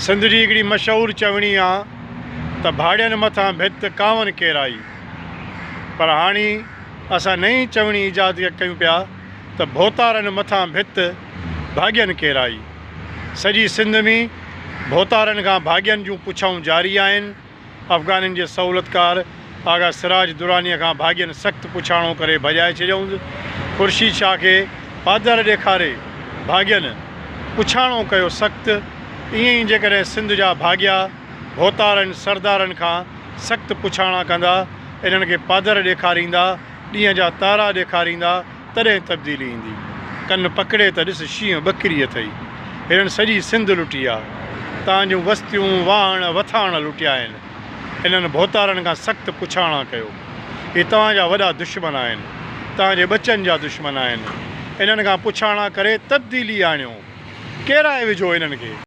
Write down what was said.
سنڌ جي هڪڙي مشهور چوڻي آ ته ڀاڙين مٿان ڀت ڪانون ڪيرائي. پر هاڻي اسان نئين چوڻي ايجاد ڪيون پيا ته ڀوتارن مٿان ڀت ڀاڳين ڪيرائي. سڄي سنڌ ۾ ڀوتارن کان ڀاڳين جون پڇائون جاري آهن. افغانين جي سهولتڪار آغا سراج درانيء کان ڀاڳين سخت پڇاڻو ڪري ڀڄائي ڇڏيائونس. خورشيد شاهه کي پادر ڏيکاري ڀاڳين پڇاڻو ڪيو سخت. ائين ئي جيڪڏهن سنڌ جا ڀاڳيا ڀوتارن سردارن کان سخت پڇاڻا ڪندا، انهن کي پادر ڏيکاريندا، ڏينهن جا تارا ڏيکاريندا، تڏهن تبديلي ايندي. ڪن پڪڙي ته ڏس شينهن ٻڪري اٿئي. هنن سڄي سنڌ لٽي آ. تان جون وستيون، واهڻ، وٿاڻ لٽيا آهن. هنن ڀوتارن کان سخت پڇاڻا ڪيو. هي توهان جا وڏا دشمن آهن. توهان جي ٻچن جا دشمن آهن. انهن کان پڇاڻا ڪري تبديلي آڻيو. ڪيرائي وجهو انهن کي.